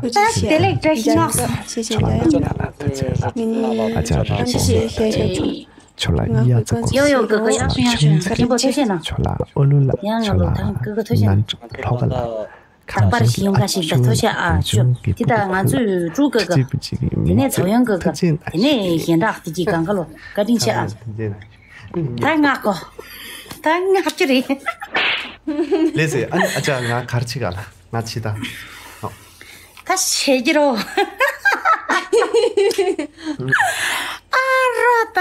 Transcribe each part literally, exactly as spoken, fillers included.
བདེ་ལེགས་བཀྲ་ཤིས་ལགས། ཨ་ཅག་རང་ཤེས་ཤེས་ཡ་ཡ་ཆོ། ཡོ་ཡོ་གི་གི་ཡག་སོང་ཡག་སོང་ཡག་སོང་མཁན་པོ་ཆེ་ཤེས་ན། ཆོ་ལ་ཨོ་ལུ་ལ་ཡང་ང་ལོ་ཐང་གི་གི་ཐུ་ཤ་ན། ལྷོ་ཁ་ལ། ཁ་པར་ཞིག་ཡོང་ཁ་ཞིག་ད་ཐུ་ཤ་ཨ་ཤོ། དེ་ད་ང་ཚོས་ཀྲུག་གི་གི། དེ་ནས་ཚའོ་ཡང་གི་གི། དེ་ནས་གཞན་དག་དེ་གི་གང་ག་ལོ་བཀའ་དྲིན་ཆེ་ཨ། ད་ང་གོ་ད་ང་ཅི་རེད། ལེ་ཟེ་ཨ་ནི་ཨ་ཅག་ང་གར་ཆི་ག་ལ་ང་ཆི་ད། ད་བྱེད་ཀྱི་རོ། ཨ་རོ་ད།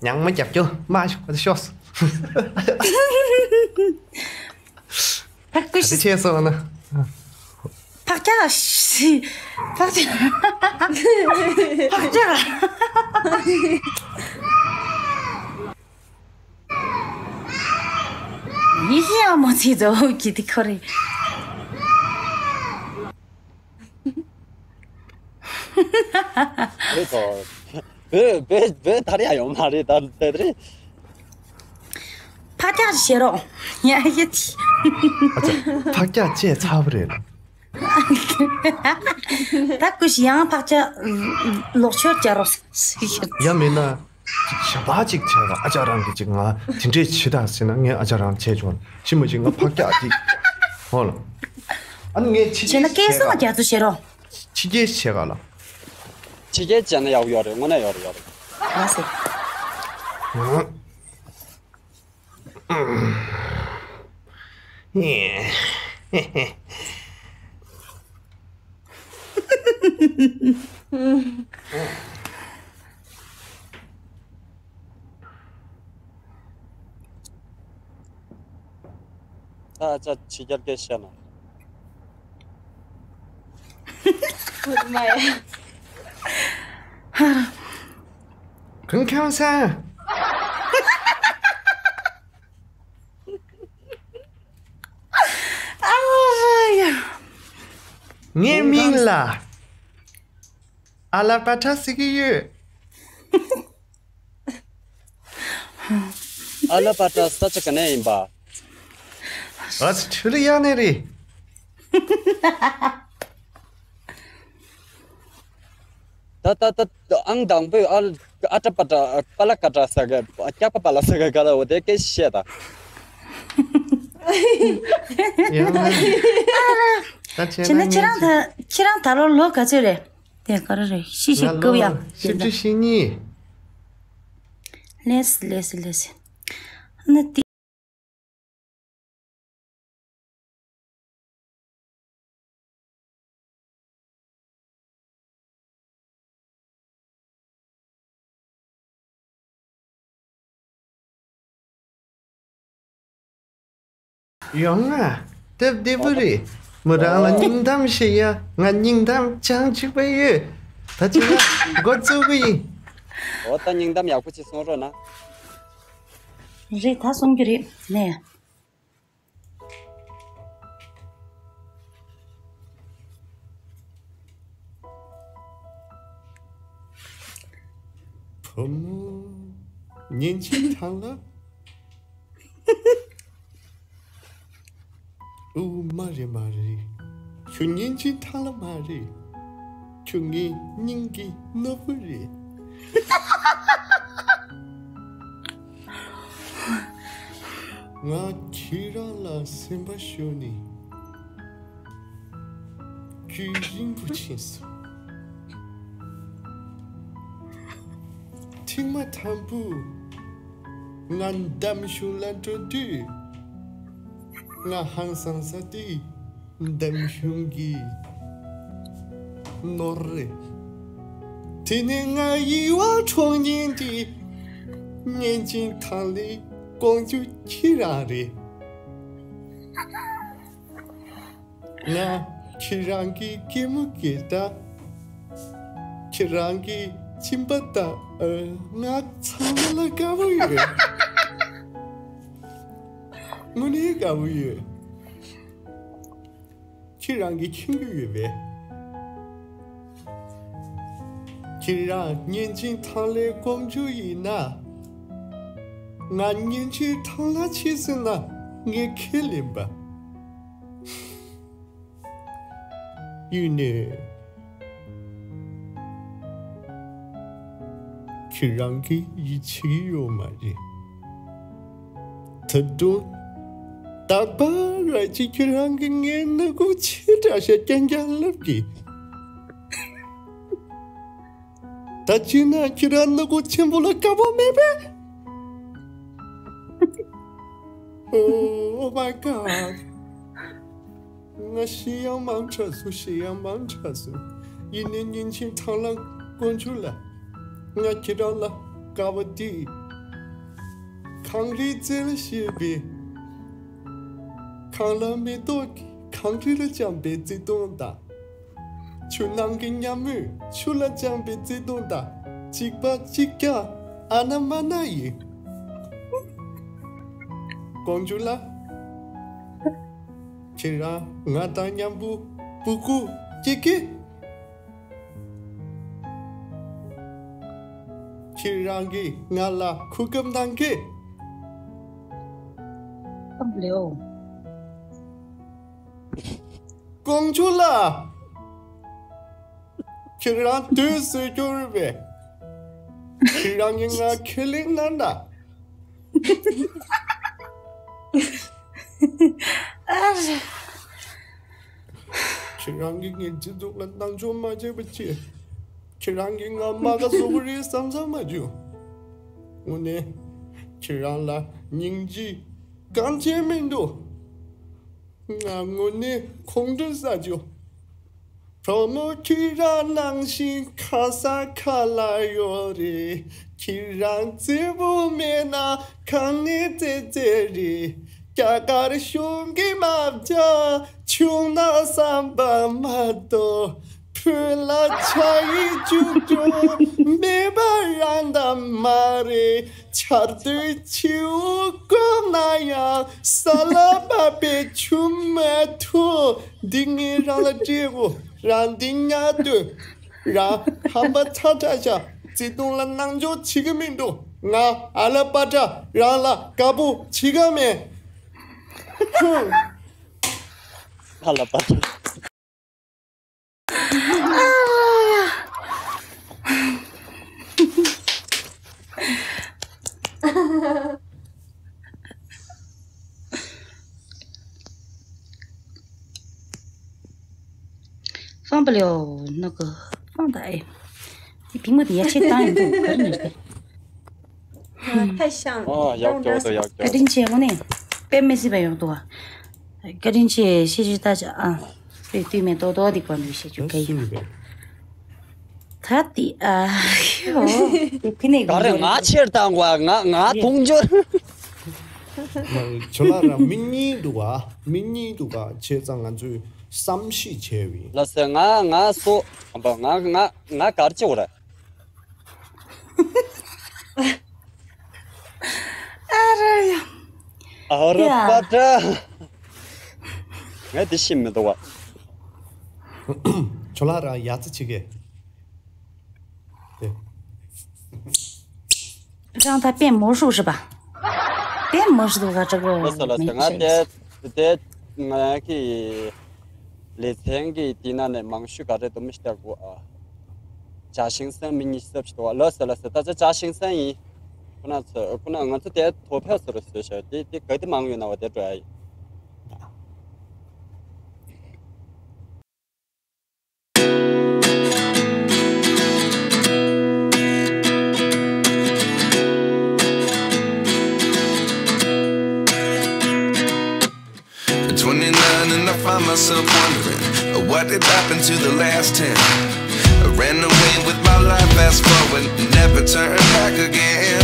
ཉང་མ་རྒྱབ་སྐྱོ་མ་ཤོག་ཤོག་ད་ཀུ་ཤི་ཆེ་སོང་ན། ཕག་སྐྱག་ཤི། ཕག་སྐྱག་ཕག་སྐྱག་ཡིན་ཡང་མ་ཚིག་རྫོགས་ཀྱི་དེ་ཁོ་རེད། བོད་དང་བོད་བོད་བོད་དར་ཡ་ཡོང་མ་རེད་ད་དེ་རེད། ཕག་སྐྱག་བྱེད་རོགས་ཡ་ཡ་ཐི། ཨ་ཙི། ཕག་སྐྱག་བཅད་ཚར་བ་རེད། ད་ཀུ་ཤི་ཡང་ཕག་སྐྱག་ལོག་ཆོད་བྱ་རོགས། ཡ་མིན་ན། ཞབས་པ་ཅིག་བྱས་ལ་ཨ་ཅག་རང་གིས་ཅིག་ང་དེ་འདྲས་བྱེད་དང་ཟེར་ན་ངས་ཨ་ཅག་རང་བྱས་ཆོག་ཅི་མ་ཅིག་ང་ཕག་སྐྱག་ཅིག་ཧོ་ལ། ཨ་ནི་ངས་ཕྱི་བྱས་ན་རྒྱལ་བྱས་སོང་ལ། རྒྱ་མཚོ་བྱེད་རོགས། ཕྱི་རྒྱལ་བྱས་ག་ལ། ཕྱི་རྒྱལ་བྱས་ན་ཡག་ཡོད་རེད་དངོས་གནས་ཡོད་རེད་ཡོད་རེད། ལགས་སོ། ད་ཅག་ཕྱི་རྒྱལ་སྐད་བཤད་ན། ཁོང་ཁྱམ་ས། ངའི་མིང་ལ་ཨ་ལ་པ་ཏྲ་ཟེར་གྱི་ཡོད། ཨ་ལ་པ་ཏྲ་ས་ཆ་ག་ནས་ཡིན་པ། ཨ་ཙི་ཁྲུ་ལི་ཡ་ནས་རེད། ད་ད་ད་ཨང་དང་པོའི་ཨ་ཨ་ཏྲ་པ་ཏྲ་པ་ལ་ཀ་ཏྲ་ས་ག་སྐྱག་པ་པ་ལ་ས་ག་ག་ལ་འོ་དེ་སྐད་བཤད་ད། ཡང་ན། ད་བྱས་བྱས་ན་ན་ཁྱེད་རང་ད་ཁྱེད་རང་ད་ལོ་ལོ་ག་ཚོད་རེད། དེ་ག་རེ་རེད་ཤི་ཤི་ང་ལོ་སྐབས་ཡ་བཞི་བཅུ་ཞེ་གཉིས། ལེས་ལེས་ལེས། ན་ཏི། ཡོང་ང་། སྟབས་བདེ་པོ་རེད། མོ་རང་ལ་སྙིང་གཏམ་བཤད་ཡ་ང་སྙིང་གཏམ་བྱང་ཆུབ་པ་ཡོད། ད་ཅི་ན་འགོ་བཙུགས་གི་ཡིན། འོ་ད་སྙིང་གཏམ་ཡག་པོ་ཅིག་གསུང་རོགས་གནང་། རེད་ད་གསུང་རྒྱུ་རེད་ནས། བུ་མོ་ཉིན་གཅིག་ཐང་ལ། ཨུ་མ་རེད་མ་རེད། ཁྱོད་ཉིན་གཅིག་ཐང་ལ་མ་རེད། ཁྱོད་ངའི་སྙིང་གི་ནོར་བུ་རེད། ང་ཁྱེད་རང་ལ་སེམས་པ་ཤོར་ནས་རྒྱུན་རིང་པོ་ཕྱིན་སོང་། ཐེངས་མ་དང་པོ་ང་འདམ་གཞུང་ལ་འགྲོ་དུས། ང་ཧང་སང་ས་དེ་འདམ་གཞུང་གི་ནོར་རེད། དེ་ནས་ང་ཡི་བ་འཕྲོག་མཁན་དེ་ཉིན་གཅིག་ཐང་ལའི་ཀོང་ཇོ་ཁྱེད་རང་རེད། ང་ཁྱེད་རང་གི་སྐྱེས་མ་སྐྱེས་ད། ཁྱེད་རང་གི་སྦྱིན་པ་ད། ང་ཚང་མ་ལ་དགའ་པོ་ཡོད། དངོས་གནས་དགའ་པོ་ཡོད། ཁྱེད་རང་གིས་མཁྱེན་གྱི་ཡོད་པས། ཁྱེད་རང་ཉིན་གཅིག་ཐང་ལའི་ཀོང་ཇོ་ཡིན་ན། ང་ཉིན་གཅིག་ཐང་ལ་ཕྱིན་སོང་ན་ངས་ཁས་ལེན་པ། ཡིན་ནས། ཁྱེད་རང་གིས་ཡིད་ཆེས་ཡོད་མ་རེད། ད་དུང་ད་བར་ར་ཅིག་ཁྱེད་རང་གིས་ངའི་སྣུ་གུ་ཆེ་དྲགས་ཤག་རྐྱང་རྐྱང་ལབ་གི། ད་ཅི་ན་ཁྱེད་རང་སྣུ་གུ་ཆེན་པོ་ལ་དགའ་པོ་མེད་པས། Oh, oh my God. ང་ཤི་ཡང་མང་དྲགས་སོང་། ཤི་ཡང་མང་དྲགས་སོང་། ཡིན་ནའི་ཉིན་ཤིང་ཐང་ལ་དཀོན་མཆོག་ལ། ང་ཁྱེད་རང་ལ་དགའ་བ་དེ། གངས་རིའི་རྩེ་ལ་བཞད་པའི། གངས་ལ་མེ་ཏོག་གི་གངས་རི་ལ་བཅངས་པའི་བརྩེ་དུང་དང་། ཆུ་ནང་གི་ཉ་མོས་ཆུ་ལ་བཅངས་པའི་བརྩེ་དུང་དང་གཅིག་པ་གཅིག་རྐྱང་ཨ་ན་མ་ན་ཡིན། དཀོན་མཆོག་ལགས། ཁྱེད་རང་ང་དང་མཉམ་པོ་སྤུ་གུ་སྐྱེ་གི། ཁྱེད་རང་གིས་ང་ལ་གོ་སྐབས་གནང་གི། ཨ་ལེའོ། དཀོན་མཆོག་ལགས། ཁྱེད་རང་དུས་སུ་གྱུར་པས། ཁྱེད་རང་གིས་ང་ཁས་ལེན་གནང་དང་། ཁྱེད་རང་གིས་ངའི་སྤྱི་ཚོགས་ལ་སྣང་ཆུང་མ་བྱས་པ་བྱས། ཁྱེད་རང་གིས་ང་རྨ་ཁ་བཟོ་གི་རེད་བསམ་བསམ་མ་བྱུང་། དངོས་གནས་ཁྱེད་རང་ལ་སྙིང་རྗེ་གང་བྱས་མི་འདུག། ང་དངོས་གནས་ཁོང་ཁྲོ་ཟ་རྒྱུ། བུ་མོ་ཁྱེད་རང་ནང་བཞིན་ཁ་ས་ཁ་ལ་ཡོད་རེད། ཁྱེད་རང་བརྩེ་བོ་མེད་ན་གང་ནས་བརྩེ་བརྩེ་རེད། རྒྱ་གར་གཞུང་གིས་མ་བྱ་བྱུང་ན་བསམ་པ་མ་གཏོགས། བོད་ལ་ཆ་ཡི་བཅུ་དྲུག་མེད་པ་རང་དང་མ་རེད། ཆར་དུས་ཆུ་བོ་བསྐོར་ན་ཡང་ས་ལ་བབས་པའི་ཆུ་མ་ཐུག། འདི་ངས་རང་ལ་སྤྲད་དགོས། རང་འདི་ཉལ་དུས་རང་ཧམ་པ་ཚ་དྲགས་ཤག། བརྩེ་དུང་ལ་སྣང་ཆུང་བྱེད་ཀྱི་མི་འདུག། ང་ཨ་ལ་པ་ཏྲ་རང་ལ་དགའ་པོ་བྱེད་ཀྱི་མེད། ཧུམ། ཨ་ལ་པ་ཏྲ།放不了那个，放的哎，你屏幕底下切单也不可能的。 太像了。哦，要教的，要教的。བཀའ་དྲིན་ཆེ་དངོས་གནས། དཔེ་མི་སྲིད་པ་ཡོང་འདུག་ཨ། བཀའ་དྲིན་ཆེ། ཤེས་ཤེས་ལྟ་ཅག་ཨ། དཔེ་དུས་མེད་ཏོག་ཏོག་འདི་གོ་མི་ཤེས་ཆུ་ད་ག་ཡིན། སུ་རེད། ད་དེ་ཨ། ཡོ། དེ་ཕི་ནས་ག་རེ་ང་ཕྱིར་བཏང་བ། ང་ང་དུང་ཕྱུར། ཁྱོད་ལ་ར་མི་གཉིས་འདུག་ཨ། མི་གཉིས་འདུག་ཨ། བྱས་ཙང་ང་ཚོས་བསམ་ཤེས་བྱས་པ་ཡིན། ལགས་སེ། ང་ང་སོ། ང་ང་ང་གར་ཅི་འོ་ར། ཨ་ར་ཡ། ཨ་ར་ཡ། པ་ཏྲ། ངས་འདི་ཤེས་མི་འདུག་བ། ཁྱོད་ལ་རང་ཡ་ཙི་ཆི་གེ། དེ། 让他变魔术是吧？变魔术的话，这个 ལགས་སོ་ལགས་སོ། ང་དེ་དེ་ང་གི་ལེ་ཚན་གྱི་དེ་ནང་ནས་མང་ཤོས་ག་རེ་འདུག་མི་ཤེས་ཀྱི་ཨ། ཇ་ཤིང་སན་མི་གཉིས་སུ་ཞིག་འདུག་བ། ལགས་སོ་ལགས་སོ། ད་ཆ་ཇ་ཤིང་སན་ཡིན། ཁོ་ན་ཚོ་ཁོ་ན་ང་ཚོ་དེ་ཐོ་ཕད་སོ་རུ་བཟོས་ཤག། དེ་དེ་ག་དེ་མང་ཡོད་ན་བ་དེ་འགྲོ་ཡ་ཡིན། At twenty-nine and I find myself wondering what did happen to the last ten. I ran away with my life, fast forward, never turn back again.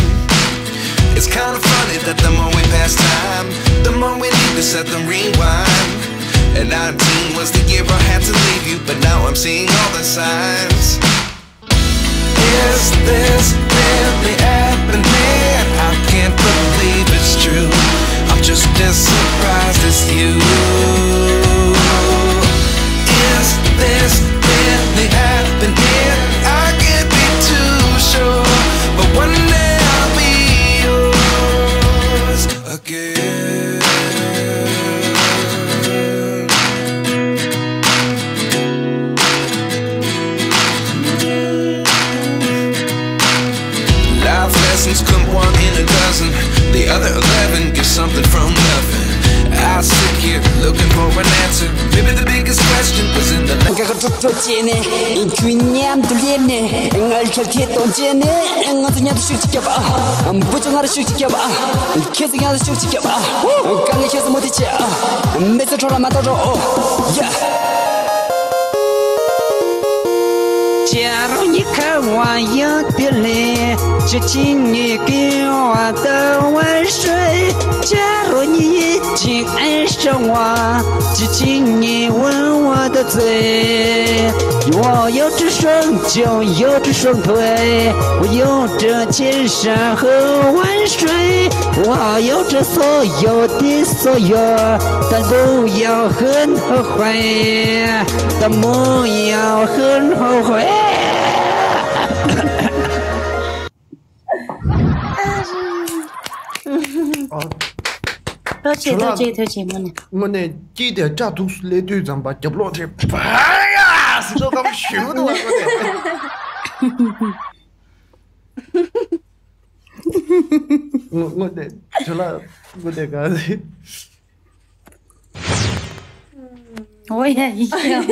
It's kinda funny that the more we pass time, the more we need to set the rewind. And nineteen was the year I had to leave you, but now I'm seeing all the signs. Is this really happening? I can't believe it's true. I'm just as surprised as you. Is this really happening? I can't be too sure, but one day I'll be yours again. ཐོ་བྱས་ནས་ཁྱོད་མཉམ་དུ་སླེབས་ནས། ང་ཁྱེད་ཁྱེད་གཏོང་བྱས་ནས། ང་ཚོ་མཉམ་དུ་ཤུགས་ཅིག་རྒྱབ་ཨ། བུ་ཚོ་ང་ར་ཤུགས་ཅིག་རྒྱབ་ཨ། ཁྱེད་ཚོ་མཉམ་དུ་ཤུགས་ཅིག་རྒྱབ་ཨ། དཀའ་ངལ་ཁྱེད་ཚོ་མུ་མཐུད་བྱེད་ཨ། མི་ཚེ་འཕྲོ་བརླག་མ་གཏོང་རོགས་ཨོ། ཡ། 假如你看我有点累，就请你给我倒碗水。假如你已经爱上我，就请你吻我的嘴。我有这双脚，有这双腿，我有这千山和万水，我有这所有的所有，但不要很后悔，但不要很后悔。 ཨ། ཐུགས་རྗེ་ཆེ། ཐུགས་རྗེ་ཆེ། ཐུགས་རྗེ་ཆེ། དངོས་གནས། དངོས་གནས་སྐྱིད་དེ་སྐྲ་ཐུགས་སུ་སླེབས་དུས་ཙམ་པ་རྒྱབ་ལོག་དེ་བར་ཡ་ཟེར་ཚོ་ཀམ་ཞུ་འདུག་བ། དངོས་གནས། དངོས་དངོས་གནས་ཇོ་ལགས་དངོས་གནས་ག་རེད། ཨོ་ཡ་ཡི་ཡ།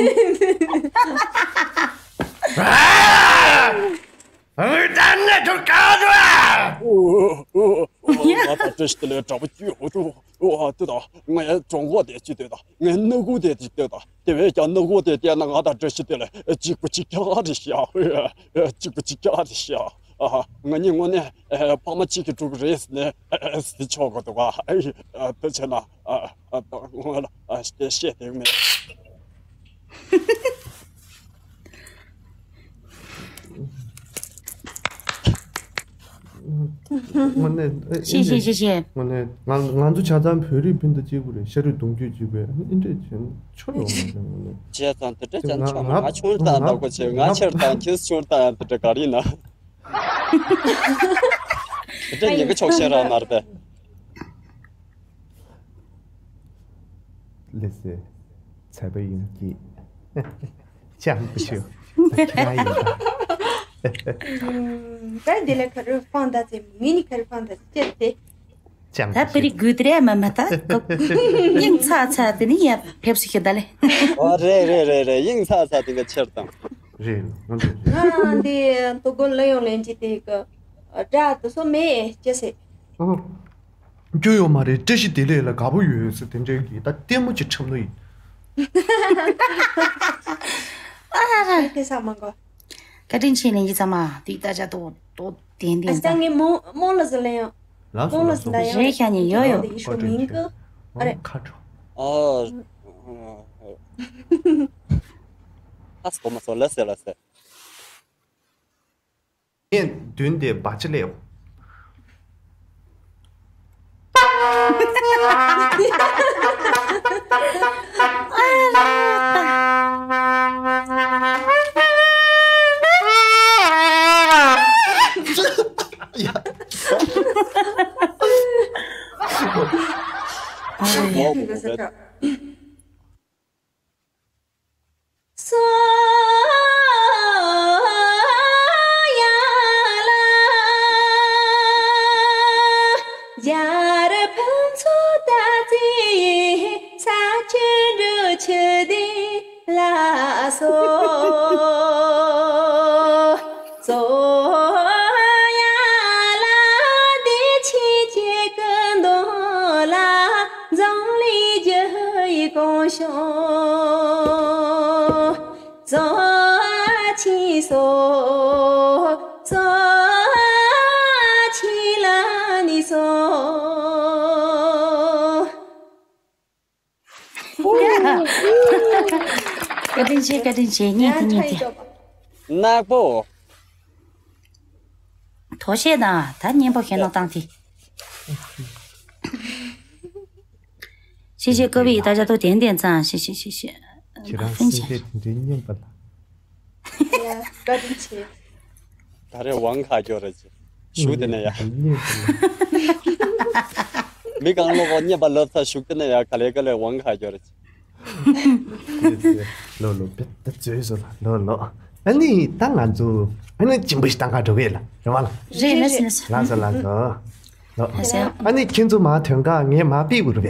ཨ། ཨ། ད་ནི་ཁྱོད་ག་རེ། ང་དང་བཀྲ་ཤིས་བདེ་ལེགས་འདྲ་པོ་ཅིག་ཡོད་འགྲོ། ཨོ་ཨ་དེ་དང་ངའི་གྲོད་ཁོག་དེ་ཅི་དེ་དང་ངའི་སྣ་ཁུག་དེ་ཅི་དེ་དང་། དེ་བས་ཀྱང་སྣ་ཁུག་དེ་བལྟས་ན་ང་དང་བཀྲ་ཤིས་བདེ་ལེགས་གཅིག་པ་གཅིག་རྐྱང་རེད་ཤག་གཅིག་པ་གཅིག་རྐྱང་རེད་ཤག་ཨ། ང་གཉིས་དངོས་གནས་ཨ་ཕ་མ་གཅིག་གི་ཕྲུ་གུ་རེད་ཟེར་ནས་ཨ་ཟེར་ཆོག་གི་འདུག་ག་ཨ། དེ་བྱས་ན་ཨ་ཨ་ད་ངོ་ལ་ཨ་དེ་བཤད་དེ་མེད། དངོས་གནས་ཨེ། ཤེས་ཤེས་ཤེས་ཤེས། དངོས་གནས་ང་ང་ཚོ་ཆ་ཚང་བོད་རིགས་སྤུན་ཟླ་གཅིག་པུ་རེད། ཤ་རུས་གདུང་རྒྱུད་གཅིག་པས་ཨེ་འདྲས་བྱས་ན་ཆོ་ཡོང་མ་བྱུང་། དངོས་གནས་བྱས་ཙང་དེ་འདྲས་ཅང་ཆོག་མ། ང་ང་ཆུང་དང་འདྲ་པོ་བྱས། ང་ཆེར་དང་ཁྱོད་ཆུང་དང་དེ་འདྲ་ག་རེ་ཡིན་ན། དེ་འདྲས་ཉེན་ཁ་ཆོག་ཤེས་རང་མ་རེད་པས། ལེ་སེ། ཚ་བ་ཡིན་གྱི། ཅང་གི་ཤོད། ཁྱེད་ཡིན་པ། ད་འདི་ལ་ཁ་རུ་ཕང་ད་ཚེ་མི་ནི་ཁ་རུ་ཕང་ད་ཚེ་ཅེར་ཏེ། ཅང་ད་པི་རི་གུ་དྲེ་མ་མ་ད་ཀོ། ཡིན་ཚ་ཚ་དེ་ནི་ཡ་ཕེབས་སུ་ཤི་ད་ལེ། ཨོ་རེད་རེད་རེད་རེད། ཡིན་ཚ་ཚ་དེ་ག་ཆེར་དང་། རེད། ང་འདི་ཏོ་གོ་ལ་ཡོང་ལེན་གྱི་དེ་ག་སྒྲ་དུ་སོ་མེད་ཅེ་སེ། ཨོ། རྒྱུ་ཡོད་མ་རེད། བཀྲ་ཤིས་བདེ་ལེགས་ལ་དགའ་པོ་ཡོད་ཟེར་དེ་འདྲའི་གི་ད་ལྟད་མོ་ཅིག་འཁྲབ་ནོ་ཡིན། ཨ་ར་ར། དེ་ས་མ་གོ། བཀའ་དྲིན་ཆེ་ལན་གྱི་ཚང་མ་དེ་ལྟ་ཅག་ཏོ་ཏོ་ཏན་ཏན་ཨ་ཙང་ངས་མོ་མོ་ལ་ཟེར་ལེ་ཡང་། ལགས་སོ་མོ་ལ་ལགས་ཟེར་ལ་ཡང་། རེད་ཤ་ཉེ་ཡོད་ཡོད། དེ་ཡི་ཤོ་མིང་གི་ཨ་རེ། ཁ་དྲོ། ཨ། ཨ་སོ་མ་སོ་ལ་ཟེར་ལ་ཟེར། ངས་མདུན་དེ་བ་ཅི་ལེའོ། ཡ། ཨ་ཡ། སོ་ཡ་ལ་ཡར་ཕན་ཚུན་ད་ཙི་ས་ཆུ་འབྲུ་ཆུ་དེ་ལ་སོ། སོ་ཡ་ལ་དེ་ཆི་ཆི་ཀུན་དོ་ལ། འཛམ་གླིང་རྒྱུ་ཡི་གོང་ཤོང་ཙོ་ཆི་སོ་ཙོ་ཆི་ལ་ནི་སོ། བཀའ་དྲིན་ཆེ། བཀའ་དྲིན་ཆེ། ཉན་ཐུབ་ཉན་ཐུབ། ནག་པོ། དོ་ཤེས་དང་ད་སྙན་པོ་ཁྱེད་ནོ་བཏང་དེ། ཤེས་ཤེས་ཀོ་བི་ད་ཅག་ཏོ་ཏན་ཏན་ཙང་ཤེས་ཤེས་ཤེས་ཤེས། ཁྱེད་རང་སེམས་ཅན་དེ་འདྲའི་སྙན་པ་ལ། ཡ་བཀའ་དྲིན་ཆེ། ད་རེས་ཝང་ཁ་སྐྱོ་རེད་ཅེ། ཞུགས་དེ་ནས་ཡ། སྙན་པ་ལ། མི་གང་ལོག་གོ་སྙན་པ་ལབ་ཚ་ཞུགས་དེ་ནས་ཡ་ག་ལེ་ག་ལེ་ཝང་ཁ་སྐྱོ་རེད་ཅེ། ལོ་ལོ་བེད་ད་བཟོས་སོ་ལ་ལོ་ལོ། ཨ་ནི་ད་ང་ཚོ་ཨ་ནི་སྦྱིན་པ་ཞིག་བཏང་ག་འགྲོ་གི་ལ་རེད་བ་ལ། རེད་ལ་སི་ལ་སི། ལ་སོ་ལ་སོ། ལོ། ལ་སོ། ཨ་ནི་ཁྱེད་ཚོ་མ་ཐོན་ག་ངས་མ་པི་བུ་རུ་བེ།